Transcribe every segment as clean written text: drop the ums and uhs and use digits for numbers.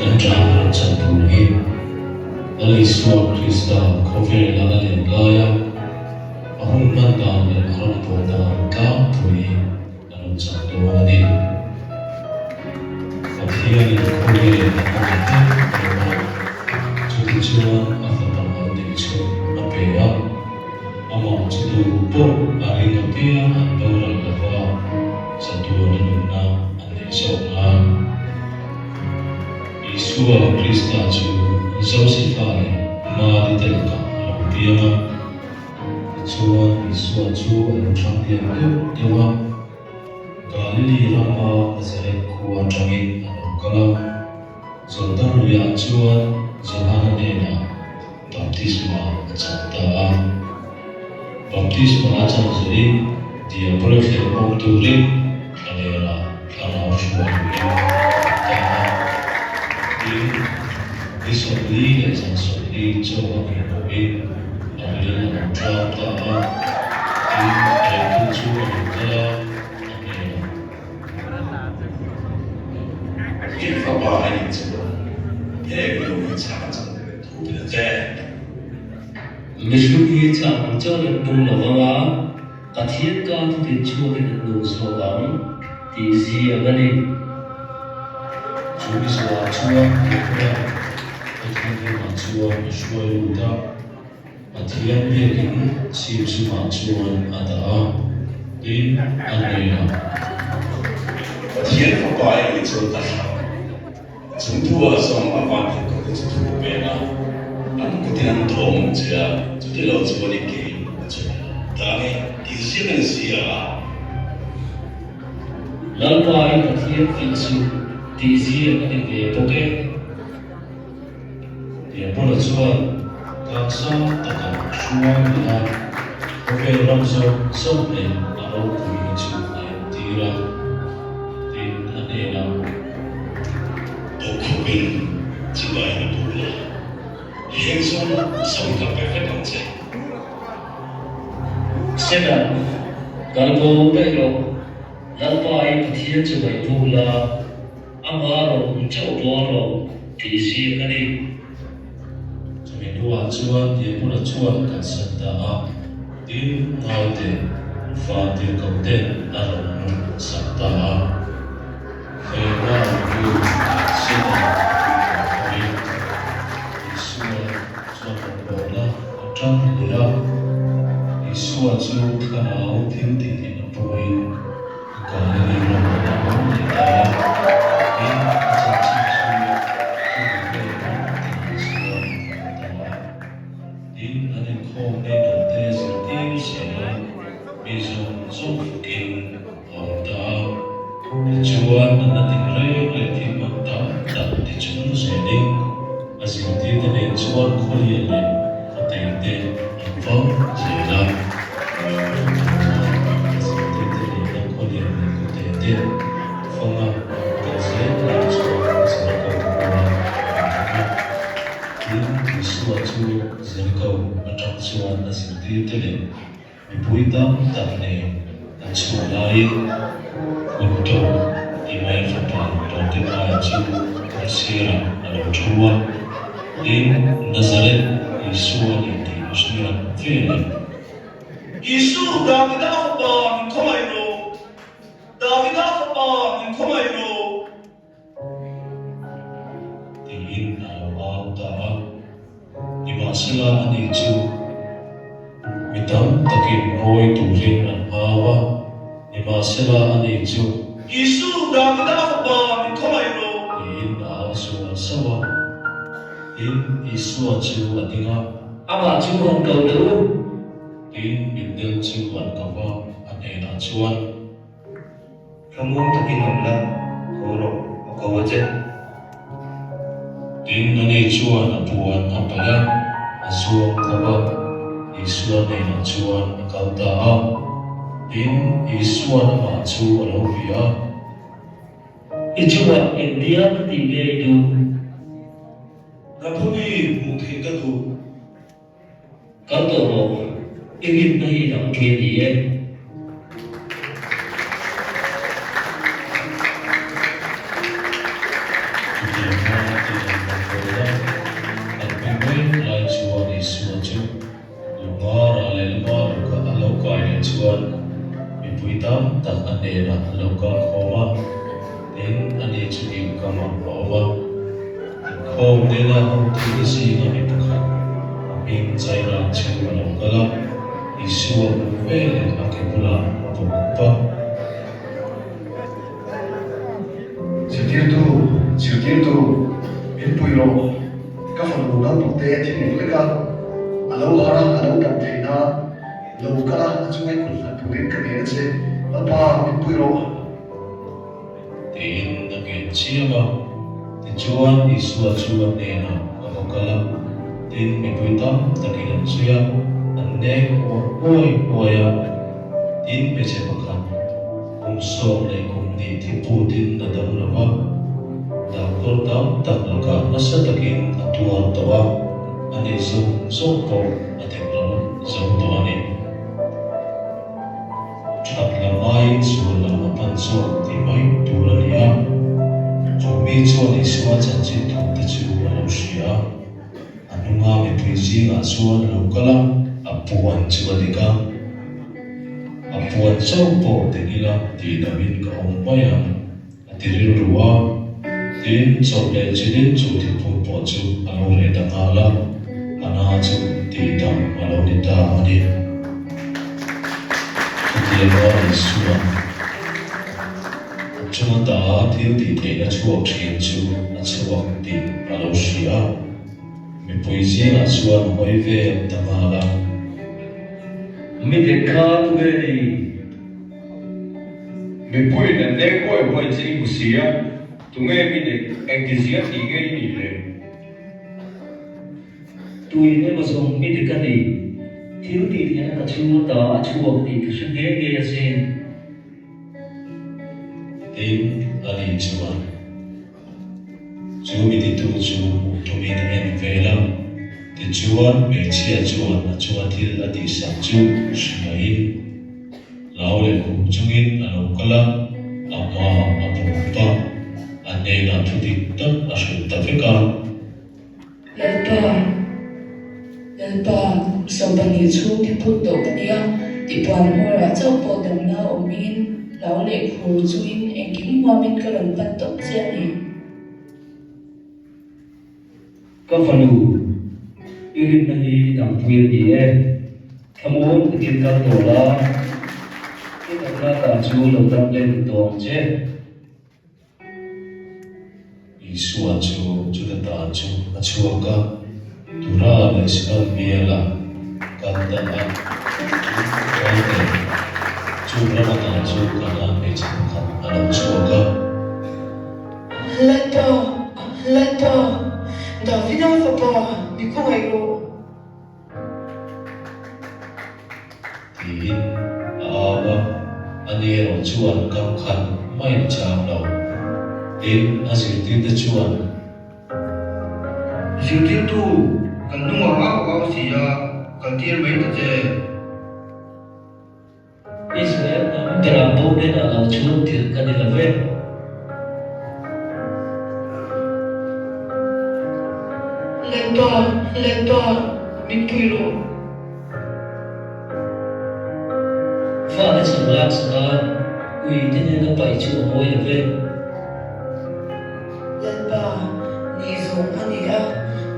kan drama rawn chan tur hi Lal Isua Krista khawvela a len laia a hun hman dan leh a rawn pawl dan tlangpui a rawn chan dawn a ni. Pathianin khawvel a hmangaih em em a, chutichuan a fapa mal neih chhun a pe a. Amah chu tu pawh a ring apiang an boral lova chatuana nunna an neih zawk nan. Isua Krista chu Josefa leh Mari te lakah a lo piang a. Tichuan Isua chu a lo thang lian deuh deuh a, Galili rama Nazareth khua atangin a lo kal a. Jordan luiah chuan Johana hnenah Baptisma a chang ta a. Baptisma a chan zawhin Diabolo thleng awm turin thlalera thlarau hruai luiin a awm ta a. Tin, ni 40 leh zan 40 chaw a nghei hnuin a ril a lo ṭam ta a. Tin, Lemtu chu a lo kal a, a hnenah. Pathian Fapa a nih chuan heng lung hi chhang chang thu a che. Mihring hi chang chang an nung lo vang a, Pathian ka thutin chhuakin an nung zawk ang tih ziak a ni. Chu mizoah chuan Diabula Pathian ramah chuan a hruai lut a, Pathian biakin chhip chungah chuan a dah a, tin a hnenah. Pathian Fapa i nih chuan ka hlau. Chung thu ah zawng a van thei ko te chu thu pek a, an kutin an thawm ang che a, chuti lo chuan i kein a chhuah lo ta nge tih ziak a ni si a. Lalpa i Pathian fiah suh tih ziak a ni ve bawk e. Diabola chuan tlangsang takah hruai leh a, khawvel ram zawng zawng leh a ropuina chu a entir a, tin a hnenah. Bawkkhawpin chibai na buk la, heng zawng zawng ka pe vek ang che. Sena, kal bo daih rawh, Lalpa i Pathian chibai buk la, Amah rawng chauh bawl rawh tih ziak a ni. Chumi hnuah chuan Diabula chuan a kalsan ta a, tin ngaite vantirhkoh ten a rawn sak ta a. Heng a awm hi Satan tih tawh pawhin Isua chuan rawngbawlna a tan leh a, Isua chu thlarau thiltihin a puain, Galili ramah a awm leh ta a, tin, a chanchin chu chumi vel ram tinah chuan a awm ta a. Tin, an inkhawm neinate zirtir zel a, mi zawng zawng fakin a awm ta a. Tichuan, a na tinreng leh thil mak tam tak ti chung zelin a zirtirte nen chuan khawlian leh khawteite an vang zel a. Tichuan, a zirtirte nena khawlian leh khawteite fanga an kal zel lai chuan Jeriko khua an thleng a. Tin, Isua chu Jeriko atang chuan a zirtirte leh Mipui tam tak nen an chhuah laiin Kutto Imael fapa Bartimaia chu kawng sirah a lo thu a, tin, Nazareth Isua a ni tih a hriat veleh. Isu, Davida fapa min khawngaih rawh! Davida fapa min khawngaih rawh! Tiin a lo au ta a. Nimahsela ani chu mi tam takin ngawi turin an au a, nimahsela ani chu. Isu, Davida fapa min khawngaih rawh. Tiin a au sual sauh a. Tin, Isua chu a ding a. Amah chu rawn ko teh u. Tin, mitdel chu an ko va, a hnenah chuan. Thlamuang takin awm la, tho rawh, a ko a che. Tin, ani chuan a puan a paih a, a zuang tho va, Isua hnenah chuan a kal ta a. Tin, Isua'n amah chu a lo vi a. I chungah engtia ka tih nge i duh? Raphuni hmuh theih ka duh. Kal tawh rawh, i rinna hi dang pui a ni e. Chutianga tih hnenah an lo kal khawm a, tin, ani chu dil kamah a awm a. Inkhawm nena hotute zinga mi pakhat, a hming Jaira chu a lo kal a, Isua hmuh veleh a ke bulah a bawk khup a. Zirtirtu, zirtirtu, min pui rawh, ka fanu naupangte thi lek lek a, a lo har a, a lo dam theih nan lo kal a, a chunga i kut nghat turin ka ngen a che, Lalpa, min pui rawh. Tiin a ngen chiam a. Tichuan, Isua chu a hnenah a va kal a, tin, mipui tam takin an zui a, an nek huai huai a. Tin, hmeichhe pakhat, kum 12 thi putin a dam lo va, doctor tam tak lakah nasa takin a tuar tawh a, a neih zawng zawng pawh a dek ral zo tawh a ni. That lam aiin sual lam a pan zawk tih mai tur a ni a, chu mi chuan Isua chanchin thawkte chu a lo hria a. A hnunga mipui zingah chuan a lo kal a, a puan chu a dik a, a puan chauh pawh dek ila tih damin ka awm mai ang, a ti rilru a. Tin, chawp leh chilin chu thilphut pawh chu a lo reh ta nghal a, a na chu tih dam a lo ni ta a ni. Chutianga Isua'n a chunga ta thil tih theihna chhuak thin chu a chhuak tih a lo hria a, mipui zingah chuan hawi vel ta nghal a. Mi dik kha tu nge ni? Mipuiin an nek huai huai che i hmu si a, tu nge mi dik engtizia tih nge i nih le? Tuin emaw zawng mi dik a ni, thil tih theihna ka chhung ata a chhuak tih ka hre nghe nghe asin. Tin, ani chuan chu mi titu chu hmuh tumin a en vel a, tichuan hmeichhia chuan a chunga thil a tihsak chu hriain hlau leh khur chungin a lo kal a, a hmaah a bawk a, a hnenah thu dik tak a hrilh ta vek a. Lalpa, Lalpa, kum 12 chhung thi phut tawh ka nia, tihpuan hmawrah chauh pawh damna awmin hlau leh khur chungin engkim huamin ka rawn pan tawp che a ni. Ka fanu, i rinna hi dangpui a ni e, thlamuan takin kal tawh la, i natna ta chu lo dam leh tawh ang che. Isua chu Juda tan chu a chhuak a, Tura leh Sidon biala kal ta a. Tin, Ngaite, chung rama ta chu Kanaan hmeichhe pakhat a lo chhuak a. Lalpa, Lalpa, Davida fapa, mi khawngaih rawh. Tiin a au a, ani erawh chuan kam khat mai a chang lo. Tin, a zirtirte chuan. Zirtirtu, kan hnungah au au si a, kal tir mai ta che. Israel hnam berah bo hnenah lo chuan tirh ka ni lo ve. Lalpa, Lalpa, min pui rawh. Fate chham lak sak a, ui te hnena paih chu a mawi lo ve. Lalpa, ni zawng a ni a,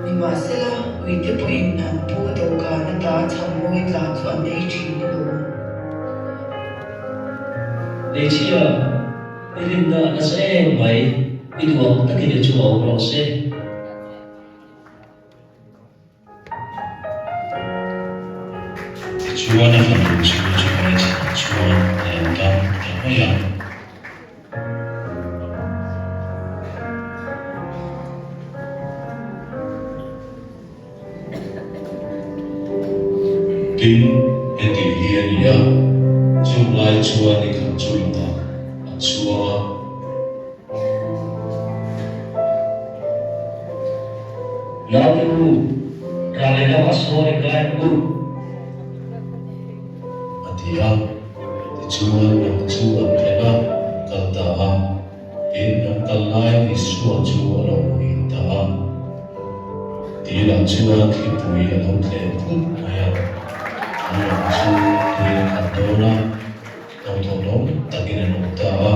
nimahsela uite pawhin an pu dawhkan ata chham mawi tla chu an ei thin alawm. Hmeichhia, i rinna a nasa em mai, i duh ang takin i chungah awm rawh se. Tichuan a fanu chu chuvai chhanah chuan a lo dam ta mai a. Tin, heti hi a ni a, chung lai chuan i khat chu lawngah an chhuang a. Naute u, ral leh lamah sawn i kai ang u. A ti a, tichuan lawng chu an thleng a, kal ta a. Tin, an kal laiin Isua chu a lo muhil ta a. Tilah chuan thlipui a lo tleh phut mai a, an lawng chu tui a khat dawn a. Hlauhthawnawm takin an awm ta a.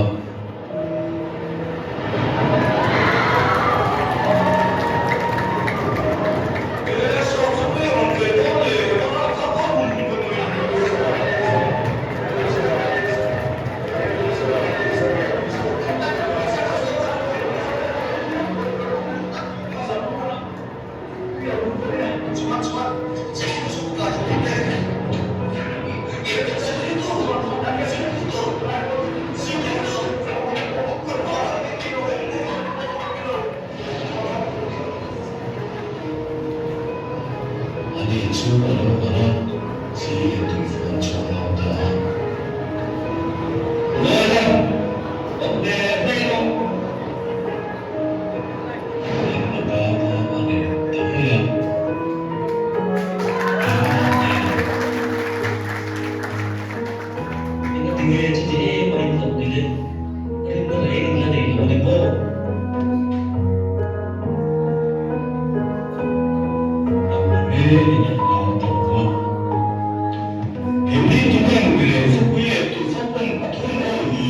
Ani chu a lo harh a, thli leh tuifawn chu a hau ta a. Lawia, awm ve mai rawh. Tin a bana a reh ta mai a, Keimah hnenah. Engati nge chuti em a inhlawh ni le? Rinna reng in la nei lo a ni maw? An la melin an hlau ta lo va. Keini tunge nupui leh khawpui leh tuifawn a thun aw hi?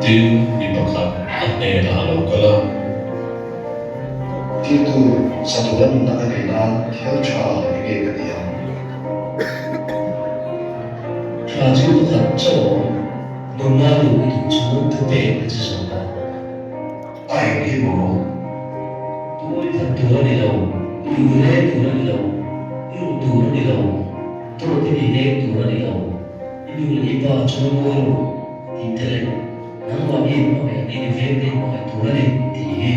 Tin, mi pakhat a hnenah a lo kal a. Tirtu, chatuan nunna ka neih nan thil tha eng nge ka tih ang? Tha chu pakhat chauh a awm. Nunna luh i duh chu thupek a chi zawk a. A eng hi maw? Tuai khat tur a ni lo, i ui reng tur a ni lo, i ru tur a ni lo, dawt i ni leng tur a ni lo, i nu leh i pa chuan mawi rawh tih te leh nangmah i inhmangaih ang in i vengte i hmangaih tur a ni tih hi.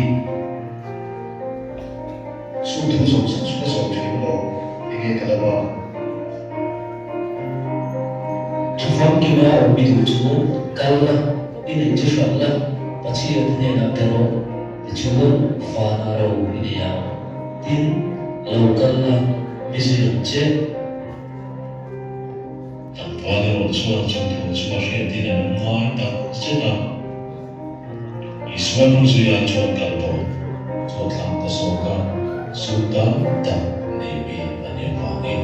Chung thu zawng zawng chu ka zawm thin lo, enge ka la bak? Thu famkima awm mi duh chu kal la, i neih chu hralh la, Pathian hnenah pe rawh, tichuan vanah ro i nei ang. Tin, lo kal la, mi zui ang che. Tlangval erawh chuan chung thu chu a hriatin a lung ngai tak zet a. Isua hnung zuia chuan kal tawh chu a thlang ta zawk a, sum tam tak nei mi a nih avangin.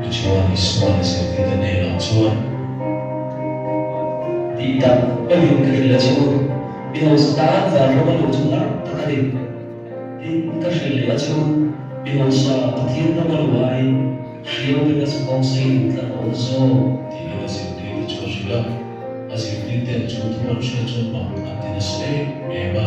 Tichuan Isua'n a zirtirte hnenah chuan. Tih tak meuhin ka hrilh a che u, mi hausa tan vanram a luh chu har tak a ni. Tin, ka hrilh leh a che u, mi hausa Pathian ram a luh aiin hriau beng a chakawng sei luh tlat a awl zawk. Tiin a zirtirte chu a hrilh a. A zirtirten chu thu an hriat chuan mak an ti nasa em em a.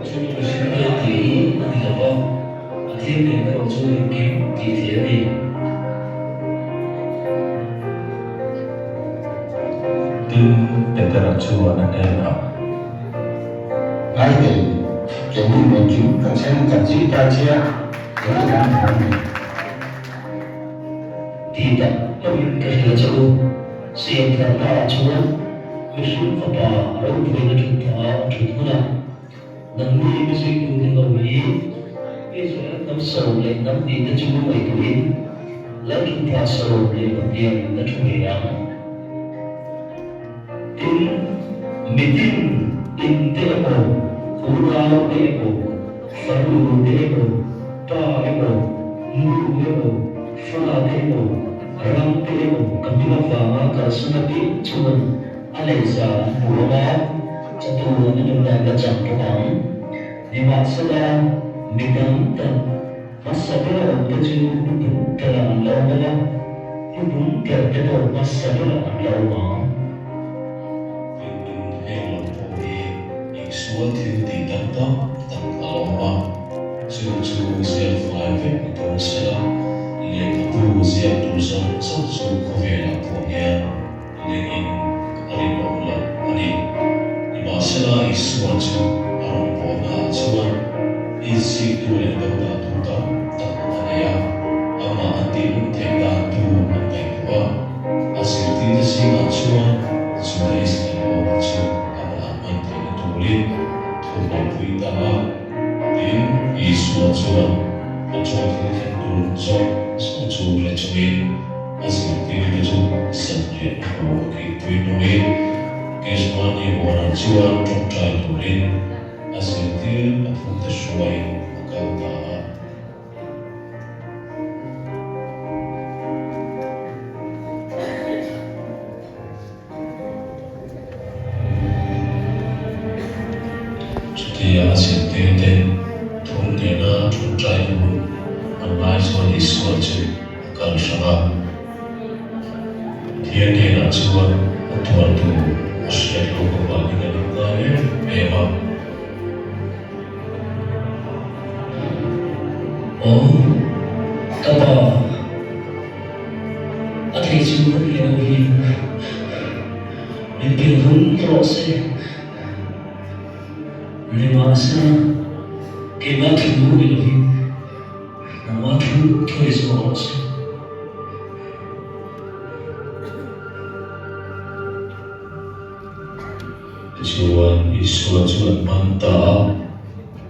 Chu mihring te tih hi a ni lo va, Pathian nen erawh chu engkim tih theih a ni. Tin, Petera chuan a hnenah, Ngaite, keini engkim kan then kan zui ta che a, enge kan hmu ang le? Ti tak meuhin ka hrilh a che u, siamtharnaah chuan mihring fapa ropuina thutphah a thut hunah Nangni mi zuitute ho hi Israel hnam 12 te chu ngaihtuahin Lalthutphah 12 in la thu ve ang. Tin, mitin in te emaw, unau te emaw, farnu te emaw, pa emaw, nu emaw, fa te emaw, ram te emaw ka hming avanga kalsan apiang chuan A lehza an hmu ang a, chatuan a nunna an la chang bawk ang. Nimahsela, mi tam tak hmasa bera awmte chu hnuhnung berah an la awm ang a, hnuhnung berte pawh hmasa berah an la awm ang. Tin, heng lam pawh hi Isua thil tih dang tam tak a la awm a, chu chu ziak fai vek ni dawn sela, lehkhabu ziak tur zawng zawng chu khawvelah pawh hian Lengin a rinawm loh a ni. Nimahsela, Isua chu a rawngbawlnaah chuan insiktu leh dodahtu tam tak a nei a, amah an tihhlum theih dan tur an ngaihtuah a. A zirtirte zingah chuan Juda Iskariota chu amah an man theihna turin thurhawlpui ta a. Tin, Isua chuan a chunga thil thleng tur zawng zawng chu hre chungin a zirtirte chu zanriah hmu a kilpui hnuin Gethsemane huanah chuan tawngtai turin a zirtir pathumte hruaiin a kal ta a. Chutia a zirtirte thum nena tawngtai hun an lai chuan Isua chu a kal hrang a. Pathian hnenah chuan a tuartu a hriat lawk avangin a inngai em em a. Aw, ka pa, a thei chu ka ni lo hi, min pilhum rawh se. Nimahsela, keimah thu ni lovin nangmah thu thu ni zawk rawh se. Tichuan, Isua chu an man ta a,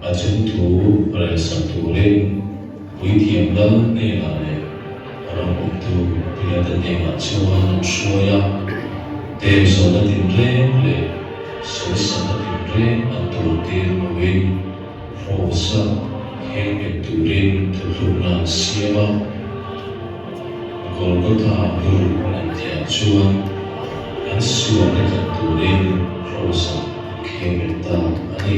a chung thu relsak turin Puithiam Lal hnenah leh ram awmtu Pilata hnenah chuan an hruai a, Demzawhna tinreng leh sawisakna tinreng an turtir hnuin Hrawsa khengbet turin thuthlukna an siam a. Golgotha luruk hmun an tihah chuan kan sualna tlat turin Hrawsa an khengbet ta a ni.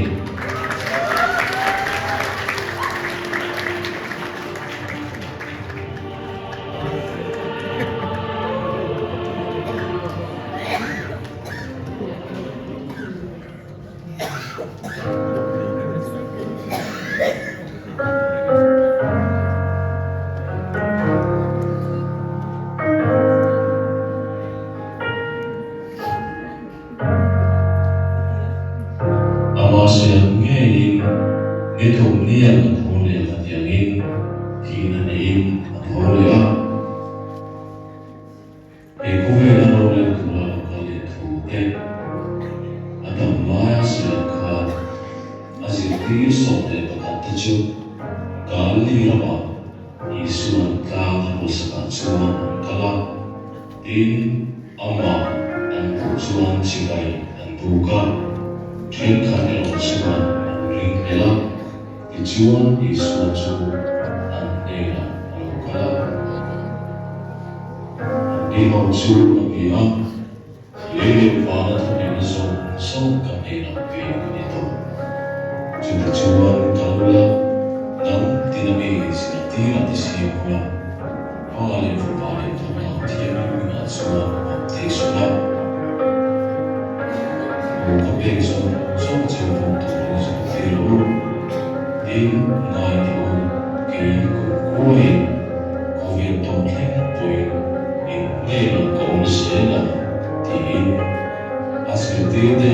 Ama siam ngeiin ni thum nian a tho leh ang atiangin thihna neiin a tho leh a. He khawvela rorel tura lo kal leh thu te a dam laia sawi khan a zirtir 11 te chu Galili ramah Isua'n tlang a hmuhsakah chuan an kal a, tin, amah an hmuh chuan chibai an buk a, thenkhat erawh chuan an ring hlel a. Tichuan Isua chu an hnenah a lo kal a. An ni ho chu a bia a, Lei leh vana thawhneihna zawng zawng ka hnenah pek a ni tawh. Chutichuan kal ula, hnam tina mi zirtirah te siam ula, Pa leh Fapa leh Thlarau Thianghlim hmingah chuan baptis ula. Thu ka pek zawng zawng che pawh turin zirtir rawh u. Tin, ngai teh u, kei kum kuain khawvel tawp thleng pawhin in hnenah ka awm zel ang, tiin a zirtirte.